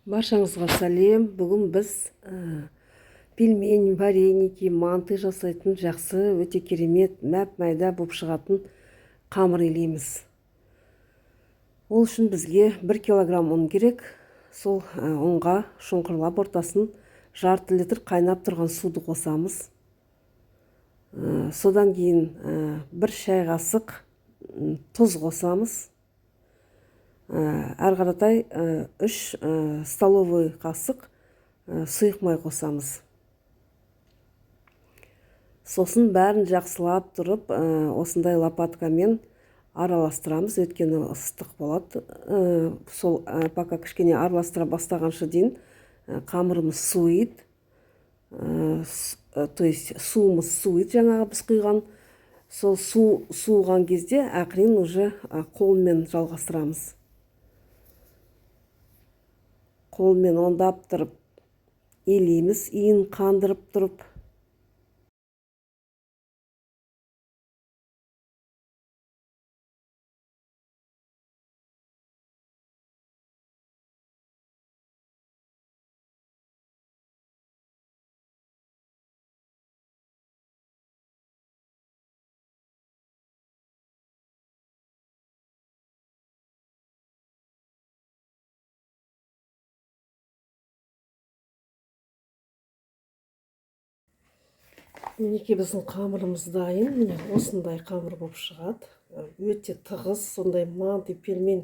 Баршаңызға сәлем. Бүгін біз пельмень, вареники, манты жасайтын жақсы, өте керемет, мәп-майда болып шығатын қамыр илейміз. Ол үшін бізге 1 килограмм ұн керек. Сол ұнға шұңқырлап ортасын жарты литр қайнап тұрған суды қосамыз. Содан кейін 1 шай қасық тұз қосамыз. Әрі қаратай 3 столовый қасық сұйық май қосамыз. Сосын бәрін жақсылап тұрып, осындай лопаткамен араластырамыз, өйткені ыстық болады. Сол пока кішкене араластыра бастағанша дейін қамырымыз суиды. То есть суымыз суиды, жаңағы біз құйған. Сол су суыған кезде ақырын уже қолмен жалғастырамыз. Қолмен ондап тұрып илейміз, иін қандырып тұрып. Мінекей біздің қамырымыз дайын. Міне осындай қамыр болып шығады. Өте тығыз, сондай манты, пельмень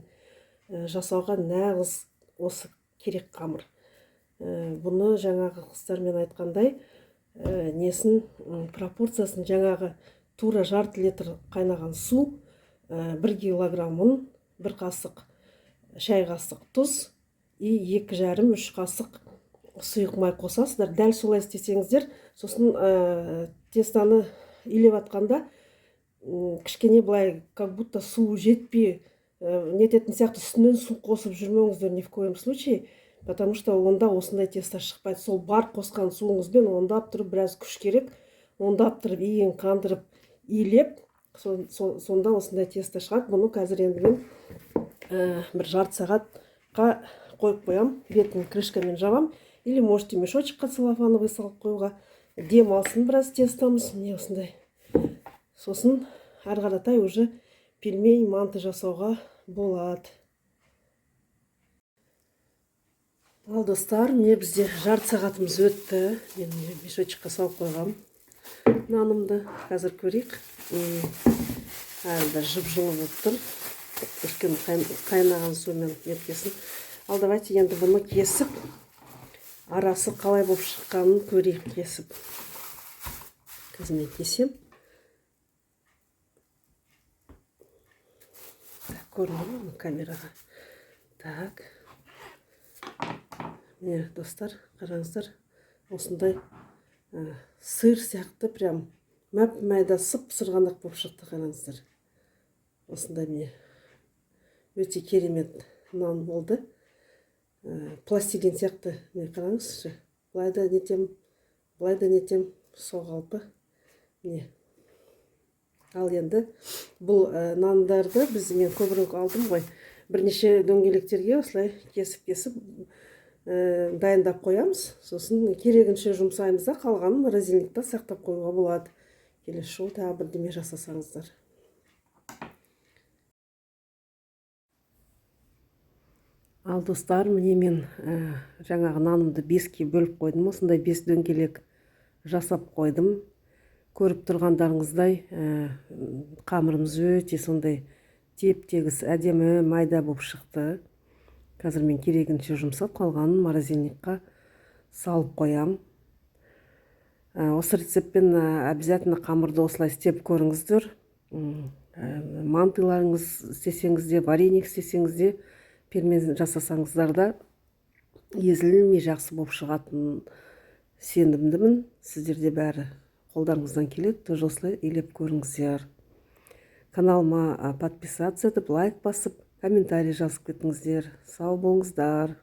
жасауға нағыз осы керек қамыр. Бұны жаңағы қыздармен айтқандай, несін, пропорциясын жаңағы тура жарты литр қайнаған су, 1 килограмм ұн, 1 қасық шай қасық тұз и екі жарым үш қасық сұйық май қосасыздар. Дәл солай істесеңіздер, сосын тестаны илеп атқанда, кішкене былай как будто су жетпей нететін сияқты, үстінен су қосып жүрмеңіздер ни в коем случае, потому что онда осындай тесто шықпайды. Сол бар қосқан суыңызбен ондап тұрып біраз күш керек, ондап тұрып иін қандырып илеп, сонда осындай тесто шығады. Бұны қазір енді мен бір жарты сағатқа қойып қоям, бетін крышкамен жабам. Или можете мешочекқа целлофановый салып қоюға. Дем алсын біраз тестомыз. Міне осындай. Сосын әрі қаратай уже пельмень, манты жасауға болады. Ал достар, міне бізде жарты сағатымыз өтті. Мен міне мешочекқа салып қойғам нанымды. Қазір көрейік. Әлі де жып-жылы болып тұр. Өйткені қайнаған сумен неткесін. Ал давайте енді бұны кесіп, арасы қалай болып шыққанын көрейік кесіп. Қазір мен кесем. Так, көрінді ме оның камераға? Так. Міне, достар, қараңыздар, осындай сыр сияқты прям мәп-майда сып-сырғанақ болып шықты, қараңыздар. Осындай міне өте керемет нан болды. Пластилин сияқты, міне қараңызшы, былай да нетем, былай да нетем, сол қалпы. Міне. Ал енді бұл нандарды мен көбірек алдым ғой, бірнеше дөңгелектерге осылай кесіп-кесіп дайындап қоямыз. Сосын керегінше жұмсаймыз да, қалғанын морозильникте сақтап қоюға болады. Келесі жолы тағы бірдеме жасасаңыздар. Ал достар, міне мен жаңағы нанымды 5-ке бөліп қойдым. Осындай 5 дөңгелек жасап қойдым. Көріп тұрғандарыңыздай, қамырымыз өте сондай теп-тегіс, әдемі, майда болып шықты. Қазір мен керегінше жұмсап, қалғанын морозильникқа салып қоям. Осы рецептпен обязательно қамырды осылай істеп көріңіздер. Мантыларыңыз істесеңіз де, вареник істесеңіз де, пельмен жасасаңыздар да езілмей жақсы болып шығатын сенімдімін. Сіздерде бәрі қолдарыңыздан келеді, тоже осылай илеп көріңіздер. Каналыма подписаться етіп, лайк басып, комментарий жазып кетіңіздер. Сау болыңыздар.